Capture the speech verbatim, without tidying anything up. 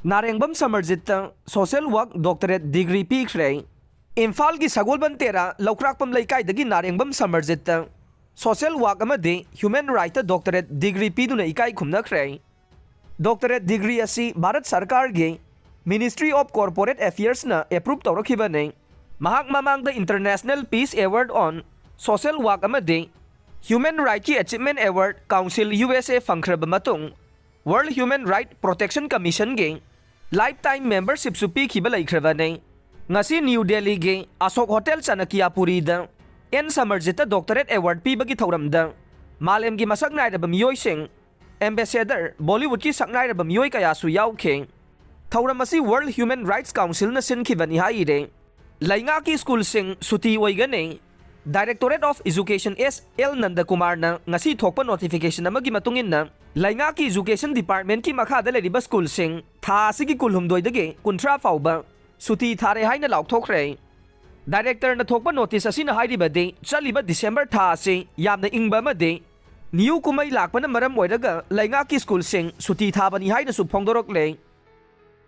ꯅꯥꯔꯦꯡꯕꯝ ꯁꯃꯔꯖꯤꯠꯇ social work doctorate degree ꯄꯤꯈ꯭ꯔꯦ꯫ ꯏꯝꯐꯥꯜꯒꯤ ꯁꯒꯣꯜꯕꯟ ꯇꯦꯔꯥ ꯂꯧꯀ꯭ꯔꯥꯛꯄꯝ ꯂꯩꯀꯥꯏꯗꯒꯤ ꯅꯥꯔꯦꯡꯕꯝ ꯁꯃꯔꯖꯤꯠꯇ ꯁꯣꯁꯤꯌꯦꯜ ꯋꯥꯔꯛ ꯑꯃꯗꯤ ꯍ꯭ꯌꯨꯃꯦꯟ ꯔꯥꯏꯠꯇ ꯗꯣꯛꯇꯔꯦꯠ ꯗꯤꯒ꯭ꯔꯤ ꯄꯤꯗꯨꯅ ꯏꯀꯥꯏ ꯈꯨꯝꯅꯈ꯭ꯔꯦ꯫ ꯗꯣꯛꯇꯔꯦꯠ ꯗꯤꯒ꯭ꯔꯤ ꯑꯁꯤ ꯚꯥꯔꯠ ꯁꯔꯀꯥꯔꯒꯤ ꯃꯤꯅꯤꯁꯇ꯭ꯔꯤ ꯑꯣꯐ ꯀꯣꯔꯄꯣꯔꯦꯠ ꯑꯦꯐꯤꯌꯔꯁꯅ ꯑꯦꯄ꯭ꯔꯨꯞ ꯇꯧꯔꯛꯈꯤꯕꯅꯤ꯫ ꯃꯍꯥꯛ ꯃꯃꯥꯡꯗ international peace award on social work ꯑꯃꯗꯤ ꯍ꯭ꯌꯨꯃꯦꯟ ꯔꯥꯏꯠꯀꯤ ꯑꯦꯆꯤꯞꯃꯦꯟ award council U S A ꯐꯪꯈ꯭ꯔꯕ ꯃꯇꯨꯡ, ꯋꯥꯔꯜꯗ ꯍ꯭ꯌꯨꯃꯦꯟ ꯔꯥꯏꯠ ꯄ꯭ꯔꯣꯇꯦꯛꯁꯟ ꯀꯃꯤꯁꯟꯒꯤ ꯂꯥꯏꯐ ꯇꯥꯏꯝ ꯃꯦꯝꯕꯔꯁꯤꯞꯁꯨ ꯄꯤꯈꯤꯕ ꯂꯩꯈ꯭ꯔꯕꯅꯤ꯫ ꯉꯁꯤ ꯅ꯭ꯌꯨ ꯗꯦꯜꯂꯤꯒꯤ Ashok hotel ꯆꯅꯀꯤꯌꯥꯄꯨꯔꯤꯗ and ꯁꯃꯔꯖꯤꯠꯇ doctorate award ꯄꯤꯕꯒꯤ ꯊꯧꯔꯝꯗ ꯃꯥꯂꯦꯝꯒꯤ ꯃꯁꯛ ꯅꯥꯏꯔꯕ ꯃꯤꯑꯣꯏꯁꯤꯡ, ꯑꯦꯝꯕꯦꯁꯦꯗꯔ, ꯕꯣꯂꯤꯋꯨꯗꯀꯤ ꯁꯛꯅꯥꯏꯔꯕ ꯃꯤꯑꯣꯏ ꯀꯌꯥꯁꯨ ꯌꯥꯎꯈꯤ꯫ ꯊꯧꯔꯝ ꯑꯁꯤ ꯋꯥꯔꯜꯗ ꯍ꯭ꯌꯨꯃꯦꯟ ꯔꯥꯏꯠꯁ ꯀꯥꯎꯟꯁꯤꯜꯅ ꯁꯤꯟꯈꯤꯕꯅꯤ ꯍꯥꯏꯔꯦ꯫ ꯂꯩꯉꯥꯛꯀꯤ ꯁ꯭ꯀꯨꯜꯁꯤꯡ ꯁꯨꯇꯤ ꯑꯣꯏꯒꯅꯤ꯫ Directorate of education S L ꯅꯟꯗꯀꯨꯃꯥꯔꯅ ꯉꯁꯤ ꯊꯣꯛꯄ ꯅꯣꯇꯤꯐꯤꯀꯦꯁꯟ ꯑꯃꯒꯤ ꯃꯇꯨꯡ ꯏꯟꯅ, ꯂꯩꯉꯥꯛꯀꯤ ꯏꯖꯨꯀꯦꯁꯟ ꯗꯤꯄꯥꯔꯠꯃꯦꯟꯠꯀꯤ ꯃꯈꯥꯗ ꯂꯩꯔꯤꯕ ꯁ꯭ꯀꯨꯜꯁꯤꯡ ꯊꯥ ꯑꯁꯤꯒꯤ ꯀꯨꯟꯍꯨꯝꯗꯣꯏꯗꯒꯤ ꯀꯨꯟꯊ꯭ꯔꯥ ꯐꯥꯎꯕ ꯁꯨꯇꯤ ꯊꯥꯔꯦ ꯍꯥꯏꯅ ꯂꯥꯎꯊꯣꯛꯈ꯭ꯔꯦ꯫ ꯗꯥꯏꯔꯦꯛꯇꯔꯅ ꯊꯣꯛꯄ ꯅꯣꯇꯤꯁ ꯑꯁꯤꯅ ꯍꯥꯏꯔꯤꯕꯗꯤ, ꯆꯠꯂꯤꯕ ꯗꯤꯁꯦꯝꯕꯔ ꯊꯥ ꯑꯁꯤ ꯌꯥꯝꯅ ꯏꯪꯕ ꯑꯃꯗꯤ ꯅꯤꯌꯨ ꯀꯨꯝꯍꯩ ꯂꯥꯛꯄꯅ ꯃꯔꯝ ꯑꯣꯏꯔꯒ ꯂꯩꯉꯥꯛꯀꯤ ꯁ꯭ꯀꯨꯜꯁꯤꯡ ꯁꯨꯇꯤ ꯊꯥꯕꯅꯤ ꯍꯥꯏꯅꯁꯨ ꯐꯣꯡꯗꯣꯔꯛꯂꯦ꯫